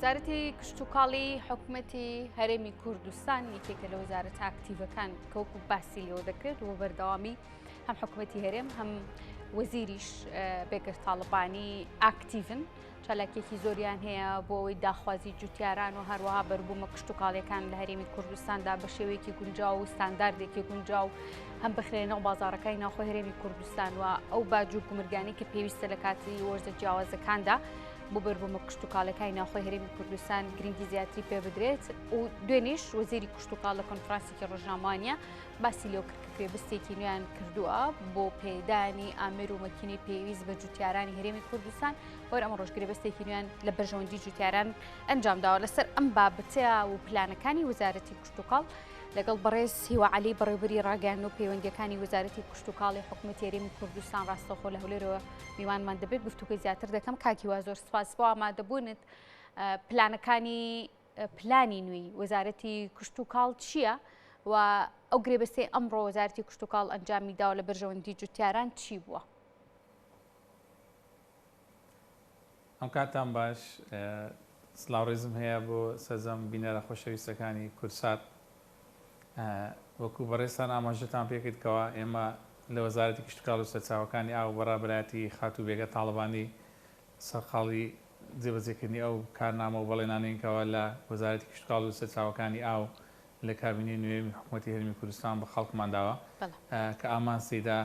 وەزارەتی کشتوکاڵی حکومەتی هەرێمی کوردستان یەکێکە لە وەزارەتە ئاکتیڤەکان کە وەکو باسی لێوە دەکرێت و بەردەوامی هەم حکومەتی هەرێم هەم وەزیریش بێگەر تاڵەبانی ئاکتیڤن چالاکیەکی زۆریان هەیە بۆ ئەوەی داخوازی جوتیاران و هەروەها بەربوومە کشتتوکاڵیەکان لە هەرێمی کوردستاندا بە شێوەیەکی گونجاو و ستانداردێکی گونجاو هەم بخرێنەوە بازارەکانی ناوخۆی هەرێمی کوردستان و ئەو باج و گومرگانی کە پێویستە لە کاتی وەرزە جیاوازەکاندا بۆ بەربوومە کشتتوکاڵەکانی ناوخۆی هەرێمی کوردستان گرنگی زیاتری پێ بدرێت و دوێنیش وەزیری کشتتوکاڵ لە کۆنفرانسێکی ڕۆژنامەوانیە باسی لەوە کرد کە گرێبەستێکی نوێیان کردووە بۆ پێدانی ئامێر و مەکینەی پێویست بە جوتیارانی هەرێمی کوردستان وەر ئەمە ڕۆژ گرێبەستێکی نوێیان لە بەرژەوەندی جوتیاران ئەنجام داوە لەسەر ئەم بابەتە و پلانەکانی وەزارەتی کشتوکاڵ لەگەڵ بەڕێز هیوا عەلی بەڕێوبەری ڕاگەیاندن و پەیوەندیەکانی وەزارەتی کشتوکاڵی حکوومەتی هەرێمی کوردستان ڕاستەوخۆ لە هەولێرەوە میوانمان دەبێت گفتوگۆی زیاتر دەکەم کاک هیوا زۆر سپاس بۆ ئامادەبوونت پلانەکانی پلانی نوێی وەزارەتی کشتوکاڵ چییە و ئەو گرێبەستەی ئەمڕۆ وەزارەتی کشتوکاڵ ئەنجامی داوە لە بەرژەوەندی جوتیاران چی بووە؟ ئەم کاتتان باش سڵاو ڕێزم هەیە بۆ سەرجەم بینەرە خۆشەویستەکانی کوردسات وەکو بەڕێزتان ئاماژەتان پێکرد کەوا ئێمە لە وەزارەتی کشتوکاڵ و سەرچاوەکانی ئاو بە ڕابەرایەتی خاتوو بێگە تاڵەبانی سەرقاڵی جێبەجێکردنی ئەو کارنامە و بەڵێنانەین کەوا لە وەزارەتی کشتوکاڵ و سەرچاوەکانی ئاو لە کابینەی نوێمی حکومەتی هەرێمی کوردستان بە خەڵکمان داوە کە ئامانج تێیدا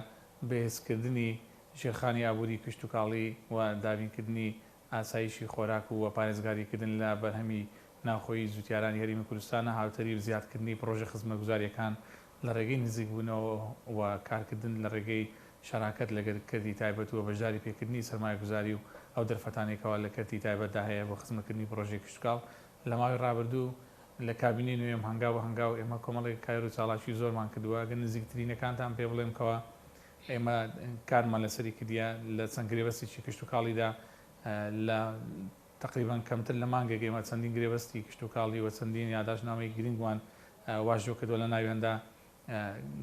بەهێزکردنی ژێرخانی ئابووری کشتوکاڵی و دابینکردنی ئاسایشی خۆراک و پارێزگاریکردن لە بەرهەمی ناوخۆیی جوتیارانی هەرێمی کوردستانە هاوتەریب زیادکردنی پڕۆژە خزمەتگوزارییەکان لە ڕێگەی نزیکبوونەوە و کارکردن لە ڕێگەی شەراکەت لەگەر کەرتی تایبەت و بەشداری پێکردنی سەرمایەگوزاری و ئەو دەرفەتانەی کەوا لە کەرتی تایبەتدا هەیە بۆ خزمەتکردنی پڕۆژەی کشتوکاڵ لە ماوەی ڕابردوو لە کابینەی نوێم هەنگاو بە هەنگاو ئێمە کۆمەڵێک کار و چاڵاکی زۆرمان کردووە گەر نزیکترینەکانتان پێ بڵێم کەوا ئێمە کارمان لەسەری کردیە لە چەند گرێبەستێکی کشتوکاڵیدا لە تەقریبەن کەمتر لە مانگێک ئێمە چەندین گرێبەستی کشتوکاڵی و چەندین یاداشتنامەی گرنگمان واژۆ کردووە لە ناویاندا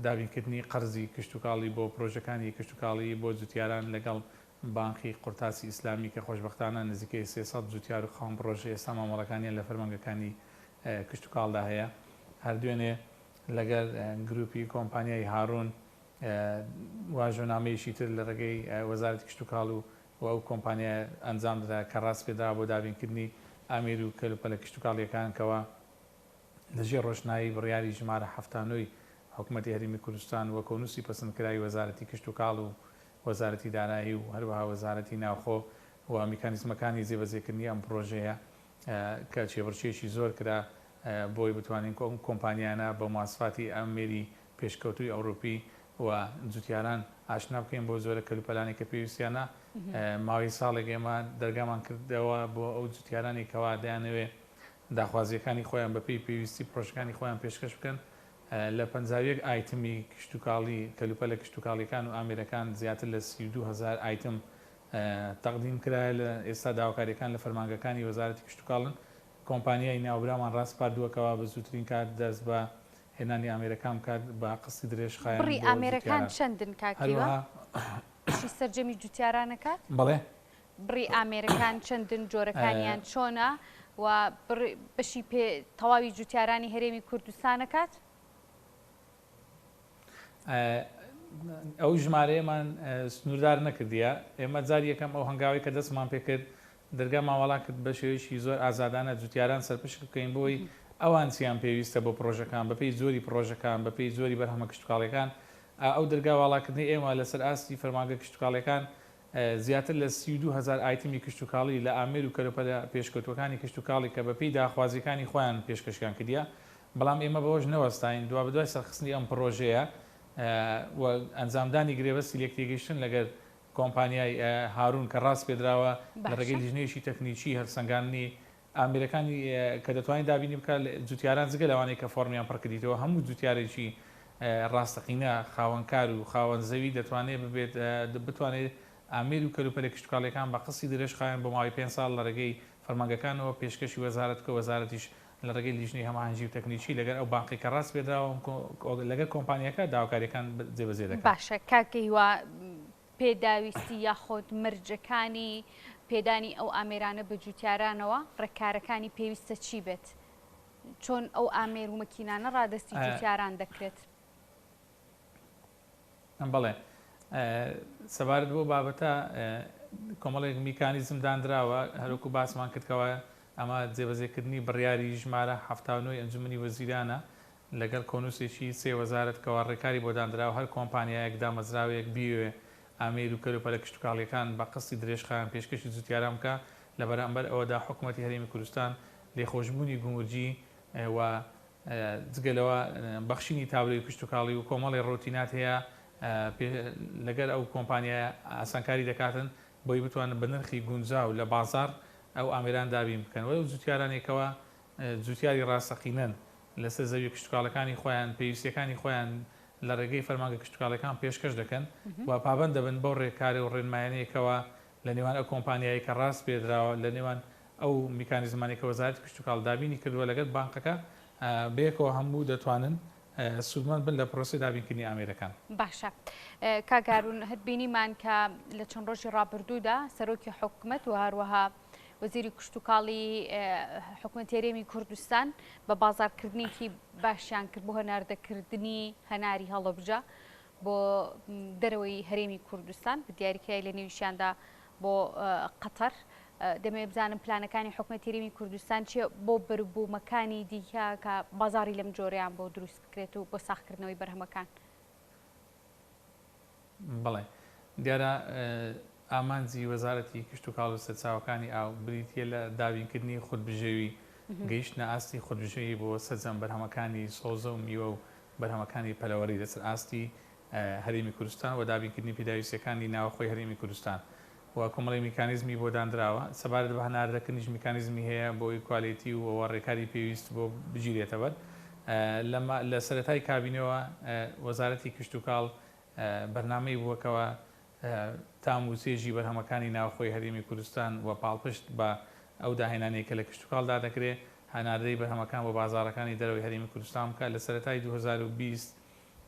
دابینکردنی قەرزی کشتوکاڵی بۆ پرۆژەکانی کشتوکاڵی بۆ جوتیاران لەگەڵ بانقی قورتاسی ئیسلامی کە خۆشبەختانە نزیکەی 300 جوتیار و خاوەن پرۆژە ئێستا مامەڵەکانیان لە فەرمانگەکانی کشتوکاڵدا هەیە. هەر دوێنێ لەگەل گروپی کۆمپانیای هارون واژۆنامەیەکی تر لە ڕێگەی وەزارەتی کشتوکاڵ و و ئەو کۆمپانیایە ئەنجامدرا کە ڕاسپێدراوە بۆ دابینکردنی ئامێر و کەلوپەلە کشتوکاڵییەکان کەوا لە ژێر ڕۆشنایی بڕیاری ژمارە 79 ی حکومەتی هەرێمی کوردستان و کۆنووسی پەسەندکراوی وەزارەتی کشتوکاڵ و وەزارەتی دارایی و هەروەها وەزارەتی ناوخۆ و میکانیزمەکانی جێبەجێکردنی ئەم پڕۆژەیە کە کێبڕکێیەکی زۆر کرا بۆی بتوانین ئەم کۆمپانیایانە بە مواسفاتی ئامێری پێشکەوتووی ئەوروپی و جوتیاران ئاشنا بکەین بۆ جۆرە کەلوپەلانەی کە پێویستیانە. ماوەی ساڵێک ئێمە دەرگامان کردەوە بۆ ئەو جوتیارانەی کەوا دەیانەوێت داخوازییەکانی خۆیان بەپێی پێویستی پڕۆژەکانی خۆیان پێشکەش بکەن. لە 51 ئایتمی کشتوکاڵی، کەلوپەلە کشتوکاڵییەکان و ئامێرەکان زیاتر لە 32 هەزار ئایتم تەقدیم کرایە، لە ئێستا داواکارییەکان لە فەرمانگەکانی وەزارەتی کشتوکاڵن. کۆمپانیای ناوبراومان ڕاسپاردووە کەوا بە زووترین کات دەست بە هێنانی ئامێرەکان بکات بە قستی درێژخایەن بڕی بۆ ئامێرەکان جوتیاران. چەندن کاک هیوا؟ هەروەها. بەشی سەرجەمی جوتیاران ئەکات؟ بەڵێ. بڕی ئامێرەکان چەندن، جۆرەکانیان چۆنە و بڕی بەشی پێ تەواوی جوتیارانی هەرێمی کوردستان ئەکات؟ ئەو ژمارەیەمان سنووردار نەکردیە، ئێمە جاری یەکەم ئەو هەنگاوەی کە دەستمان پێکرد دەرگامان واڵا کرد بە شێوەیەکی زۆر ئازادانە جوتیاران سەرپشک بکەین بۆی ئەوان چیان پێویستە بۆ پڕۆژەکان بەپێی جۆری پڕۆژەکان بەپێی جۆری بەرهەمە کشتوکاڵیەکان ئەو دەرگا واڵاکردنەی ئێمە لەسەر ئاستی فەرمانگە کشتوکاڵیەکان زیاتر لە 32 هەزار ئایتمی کشتوکاڵی لە ئامێر و کەلوپەلە پێشکەوتووەکانی کشتوکاڵی کە بەپێی داخوازیەکانی خۆیان پێشکەشیان کردیە بەڵام ئێمە بەوەش نەوەستاین دوابەدوای سەرخستنی ئەم پڕۆژەیە و ئەنجامدانی گرێبەستی لێکتێگەیشتن لەگەر کۆمپانیای هارون کە ڕاسپێدراوە لە ڕێگەی لیژنەیەکی تەکنیکی هەڵسەنگاندنی ئامێرەکانی کە دەتوانێت دابینی بکات جوتیاران جگە لەوانەی کە فۆڕمیان پڕکردیتەوە هەموو جوتیارێکی ڕاستەقینە خاوەنکار و خاوەن زەوی دەتوانێت ببێت بتوانێت ئامێر و کەلوپەلە کشتوکاڵیەکان بە قستی درێژخایەن بۆ ماوەی پێنج ساڵ لە ڕێگەی فەرمانگەکانەوە پێشکەشی وەزارەت بکە وەزارەتیش لە ڕێگەی لیژنەی هەماهەنگی و تەکنیکی لەگەر ئەو بانقەی کە ڕاسپێردراوە لەگەر کۆمپانیاکە داواکاریەکان جێبەجێ دەکەن. باشە کاکە هیوا پێداویستی یاخود مەرجەکانی. پێدانی ئەو ئامێرانە بە جووتیارانەوە ڕێککارەکانی پێویستە چی بێت؟ چۆن ئەو ئامێر و مەکینانە ڕادەستی جووتیاران دەکرێت؟ بەڵێ سەبارەت بەو بابەتە کۆمەڵێک میکانیزم دانراوە هەروەکو باسمان کرد کەوا ئەمە جێبەجێکردنی بڕیاری ژمارە 79 ئەنجومەنی وەزیرانە لەگەڵ کۆنووسێکی سێ وەزارەت کەوا ڕێکاری بۆ دانراوە هەر کۆمپانیایەک دامەزراوەیەک بیەوێ ئامێر و کەلوپەلە کشتوکاڵییەکان بە قستی درێژخایەن پێشکەشی جوتیاران بکا لە بەرامبەر ئەوەدا حکومەتی هەرێمی کوردستان لێخۆشبوونی گومرگی و جگە لەوە بەخشینی تابلۆی کشتوکاڵی و کۆمەڵی ڕۆتینات هەیە لەگەر ئەو کۆمپانیایە ئاسانکاری دەکاتن بۆی بتوانن بە نرخی گونجاو لە بازاڕ ئەو ئامێران دابین بکەن و ئەو جوتیارانێکەوە جوتیاری ڕاستەقینەن لەسەر زەویە کشتوکاڵەکانی خۆیان پێویستیەکانی خۆیان لە ڕێگەی فەرمانگە کشتوکاڵیەکان پێشکەش دەکەن و پابەند دەبن بەو ڕێکارە و ڕێنمایانەیەکەوە لە نێوان ئەو کۆمپانیایەی کە ڕاسپێردراوە لە نێوان ئەو میکانیزمانەی کە وەزارەتی کشتوکاڵ دابینی کردووە لەگەڵ بانقەکە بەیەکەوە هەموو دەتوانن سوودمەند بن لە پرۆسەی دابینکردنی ئامێرەکان. باشە کاک هارون هەر بینیمان کە لە چەند ڕۆژی ڕابردوودا سەرۆکی حکومەت و هەروەها وەزیری کشتوکاڵی حکومەتی هەرێمی کوردستان بە بازاڕکردنێکی باشیان کرد بۆ هەناردەکردنی هەناری هەڵەبجە بۆ دەرەوەی هەرێمی کوردستان بە دیاریکرای لە نێویشیاندا بۆ قەتەر. دەمەوێت بزانم پلانەکانی حکومەتی هەرێمی کوردستان چییە بۆ بەروبوومەکانی دیکە کە بازاڕی لەم جۆرەیان بۆ دروست بکرێت و بۆ ساغکردنەوەی بەرهەمەکان؟ بەڵێ دیارە ئامانجی وەزارەتی کشتوکاڵ و سەرچاوەکانی ئاو بریتییە لە دابینکردنی خودبژێوی، گەیشتنە ئاستی خودبژێوی بۆ سەرجەم بەرهەمەکانی سەوزە و میوە و بەرهەمەکانی پەلەوەری لەسەر ئاستی هەرێمی کوردستان و دابینکردنی پێداویستییەکانی ناوخۆی هەرێمی کوردستان و کۆمەڵێک میکانیزمی بۆ داندراوە. سەبارەت بە هەناردەکردنیش میکانیزمی هەیە بۆ ئەوەی کوالێتی و ڕێکاری پێویست بۆ بگیرێتەبەر. لە سەرەتای کابینەوە وەزارەتی کشتوکاڵ بەرنامەی بووە کەوا تام و چێژی بەرهەمەکانی ناوخۆی هەرێمی کوردستان و پاڵپشت بە ئەو داهێنانەی کە لە کشتوکاڵدا دەکرێ، هەناردەی بەرهەمەکان بۆ بازاڕەکانی دەرەوەی هەرێمی کوردستان بکات. لە سەرەتای 2020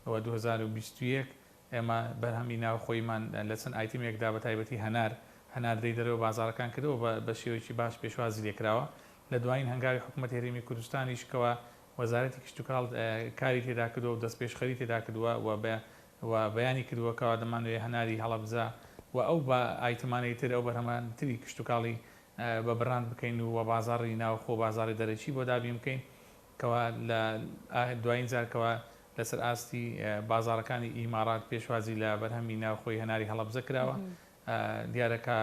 و 2021 ئێمە بەرهەمی ناوخۆییمان لە چەند ئایتمێکدا بە تایبەتی هەنار، هەناردەی دەرەوەی بازاڕەکان کردووە و بە شێوەیەکی باش پێشوازی لێکراوە. لە دوایین هەنگاوی حکوومەتی هەرێمی کوردستانیش کەوا وەزارەتی کشتوکاڵ کاری تێدا کردووە و دەستپێشخەری تێدا کردووە و بە و بەیانی کردووە کەوا دەمانەوێ هەناری هەڵەبجە و ئەو بە ئایتمانەی تر ئەو بەرهەمە تری کشتوکاڵی بە بڕاند بکەین و بازاڕی ناوخۆ و بازاڕی دەرەکی بۆ دابین بکەین کەوا لە دوایین جار کەوا لەسەر ئاستی بازاڕەکانی ئیماڕات پێشوازی لە بەرهەمی ناوخۆی هەناری هەڵەبجە کراوە دیارە کە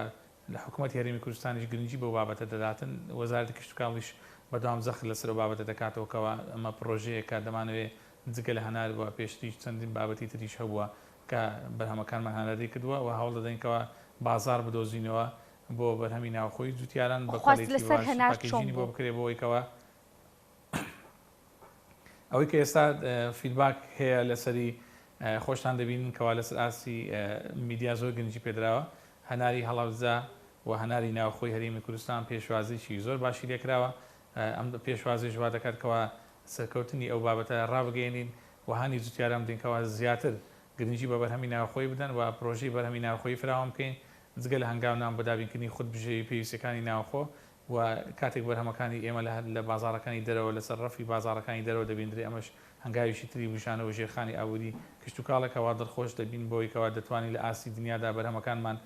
لە حکوومەتی هەرێمی کوردستانیش گرنگی بەو بابەتە دەداتن، وەزارەتی کشتوکاڵیش بەردەوام جەخت لەسەر ئەو بابەتە دەکاتەوە کەوا ئەمە پڕۆژەیەکە دەمانەوێت جگە لە هەنار و پێشتریش چەندین بابەتی تریش هەبووە کە بەرهەمەکانمان هەناردەی کردووە و هەوڵ دەدەین کەوا بازاڕ بدۆزینەوە بۆ بەرهەمی ناوخۆی جوتیاران بە خواست کوالێتی لەسەر باش هەنار چۆن پاکێجینی بۆ بوو؟ بکرێت بۆ ئەوەی کەوا ئەوەی کە ئێستا feedback هەیە لەسەری خۆشتان دەبینن کەوا لەسەر ئاستی میدیا زۆر گرنگی پێدراوە هەناری هەڵەبجە و هەناری ناوخۆی هەرێمی کوردستان پێشوازیی زۆر باشی لێکراوە ئەم پێشوازیش وا دەکات کەوا سەرکەوتنی ئەو بابەتە ڕابگەیەنین و هانی جوتیاران بدەین کەوا زیاتر گرنگی بە بەرهەمی ناوخۆی بدەن و پرۆژەی بەرهەمی ناوخۆیی فراوان بکەین جگە لە هەنگاونان بۆ دابینکردنی خودبژێوی پێویستیەکانی ناوخۆ و کاتێک بەرهەمەکانی ئێمە لە لە بازاڕەکانی دەرەوە لەسەر ڕەفی بازاڕەکانی دەرەوە دەبیندرێ ئەمەش هەنگاوێکی تری بوژانەوەی ژێرخانی ئابووری کشتوکاڵە کەوا دڵخۆش دەبین بەوەی کەوا دەتوانین لە ئاستی دنیادا بەرهەمەکانمان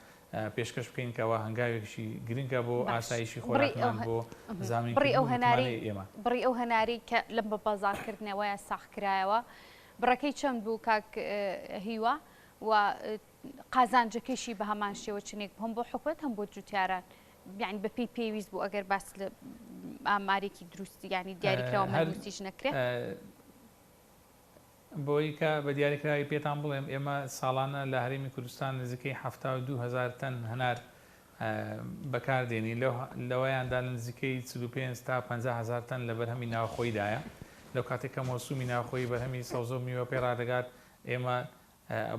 پێشکەش بکەین کەوا هەنگاوێکیشی گرنگە بۆ باش ئاسایشی بڕی ئەو خۆراکمان بۆ بڕی زامینکردن ئەو و هەنارەی متمانەی ئێمە. بڕی ئەو هەنارەی کە لەم بە بازاڕکردنەوەیە ساغ کرایەوە بڕەکەی چەند بوو کاک هیوا و قازانجەکەیشی بە هەمان شێوە چنێک هەم بۆ حکومەت هەم بۆ جوتیاران یانی بە پێی پێویست بوو ئەگەر باس لە ئامارێکی دروست یانی دیاریکراوە هەر مەلموسیش نەکرێ. بۆی کە بە دیاریکراوی پێتان بڵێم ئێمە ساڵانە لە هەرێمی کوردستان نزیکەی 72 هەزار تەن هەنار بەکار دێنین لەوەیاندا لە نزیکەی 45 تا 50 هەزار تەن لە بەرهەمی ناوخۆیدایە لەو کاتێک کە مۆسومی ناوخۆیی بەرهەمی سەوزە و میوە پێ ڕادەگات ئێمە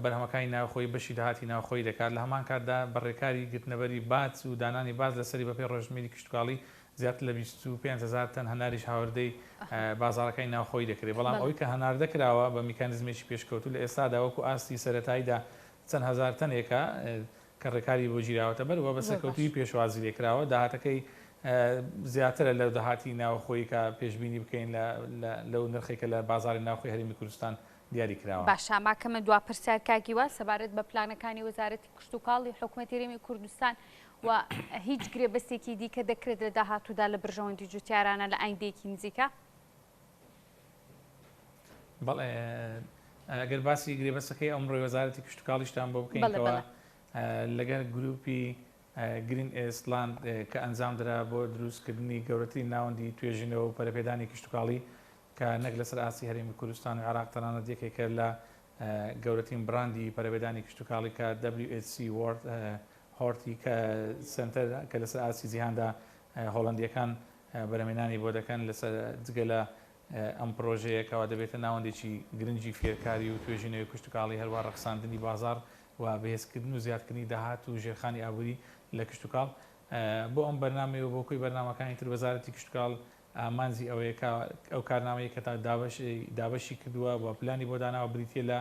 بەرهەمەکانی ناوخۆیی بەشی داهاتی ناوخۆیی دەکات، لە هەمان کاتدا بە ڕێکاری گرتنەبەری باج و دانانی باج لەسەری بەپێی ڕۆژژمێری کشتوکاڵی زیاتر لە 25 هەزار تەن هەناریش هاوردەی بازاڕەکانی ناوخۆیی دەکرێت، بەڵام ئەوەی کە هەناردە کراوە بە میکانیزمێکی پێشکەوتوو لە ئێستادا وەکو ئاستی سەرەتاییدا چەند هەزار تەنێکە. کە ڕێکاری بۆ گیراوەتە بەر و بە سەرکەوتوویی پێشوازی لێکراوە، داهاتەکەی زیاترە لەو داهاتی ناوخۆیی کە پێشبینی بکەین لەو نرخەی کە لە بازاڕی ناوخۆی هەرێمی کوردستان دیاری کراوە. باشە ماکەمە دوا پرسیار کاک هیوا سەبارەت بە پلانەکانی وەزارەتی کشتوکاڵی حکومەتی هەرێمی کوردستان و هیچ گرێبەستێکی دیکە دەکرێت لە داهاتوودا لە برژەوەندی جوتیارانە لە ئایندەیەکی نزیکا؟ بەڵێ ئەگەر باسی گرێبەستەکەی ئەمڕۆی وەزارەتی کشتوکاڵیشتان بۆ بکەین کەوا لەگەر گروپی گرین ئێسلاند کە ئەنجام درا بۆ دروستکردنی گەورەترین ناوەندی توێژینەوە و پەرەپێدانی کشتوکاڵی کە نەک لەسەر ئاستی هەرێمی کوردستان و عێراق تەنانەت یەکێکە لە گەورەترین براندی پەرەپێدانی کشتوکاڵی کە WHC World هۆرتی سەنتەر کە لەسەر ئاستی جیهاندا هۆڵەندییەکان بەرهەمهێنانی بۆ دەکەن لەسەر جگە لە ئەم پڕۆژەیە کەوا دەبێتە ناوەندێکی گرنگی فێرکاری و توێژینەوەی کشتوکاڵی هەروا ڕەخساندنی بازاڕ و بەهێزکردن و زیادکردنی داهات و ژێرخانی ئابووری لە کشتوکاڵ بۆ ئەم بەرنامەیە و بۆ کۆی بەرنامەکانی تر وەزارەتی کشتوکاڵ ئامانجی ئەوەیە کە ئەو کارنامەیە کە تا دابەشی کردووە و پلانی بۆ داناوە بریتییە لە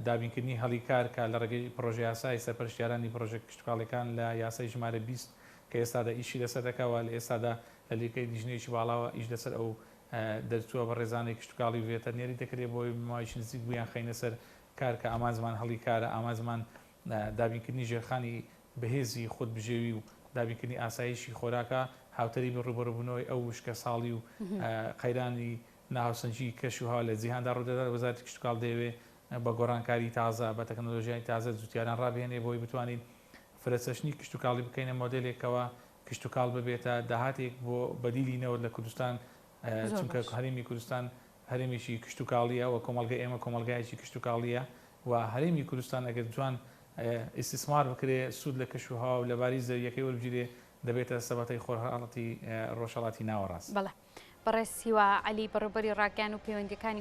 دابینکردنی هەڵی کار کە لە ڕێگەی پڕۆژەیاسای سەرپەرشتیارانی پڕۆژە کشتوکاڵیەکان لە یاسای ژمارە 20 کە ئێستادا ئیشی لەسەر دەکا و لە ئێستادا لە لیکەی لیژنەیەکی باڵاوە ئیش لەسەر ئەو دەرچووە بەڕێزانەی کشتوکاڵی و ڤێتەرنێری دەکرێت بۆی ماوەیەکی نزیک بوویان خەینە سەر کار کە ئامانجمان هەڵی کارە ئامانجمان دابینکردنی ژێرخانی بەهێزی خودبژێوی و دابینکردنی ئاسایشی خۆراکە هاوتەریبی ڕووبەڕووبوونەوەی ئەو وشکەساڵی و قەیرانی ناهاوسەنگی کەش و هەوا لە جیهاندا ڕوودەدات، وەزارەتی کشتوکاڵ دەیەوێت بە گۆڕانکاری تازە، بە تەکنەلۆژیای تازە جوتیاران ڕابهێنێ بۆی بتوانین فرەچەشنی کشتوکاڵی بکەینە مۆدێلێکەوە کشتوکاڵ ببێتە داهاتێک بۆ بەدیلی نەوت لە کوردستان، چونکە هەرێمی کوردستان هەرێمێکی کشتوکاڵییە و کۆمەڵگەی ئێمە کۆمەڵگایەکی کشتوکاڵییە و هەرێمی کوردستان ئەگەر جوان ئیستیسمار بکرێ سوود لە کەش و هەوا و لەباری زەوییەکەی وەربگیرێ دەبێتە سەبەتەی خۆرهەڵاتی ڕۆژهەڵاتی ناوەڕاست. بەڵێ. بەڕێز هیوا عەلی بەڕێوبەری ڕاگەیان و پەیوەندیەکانی.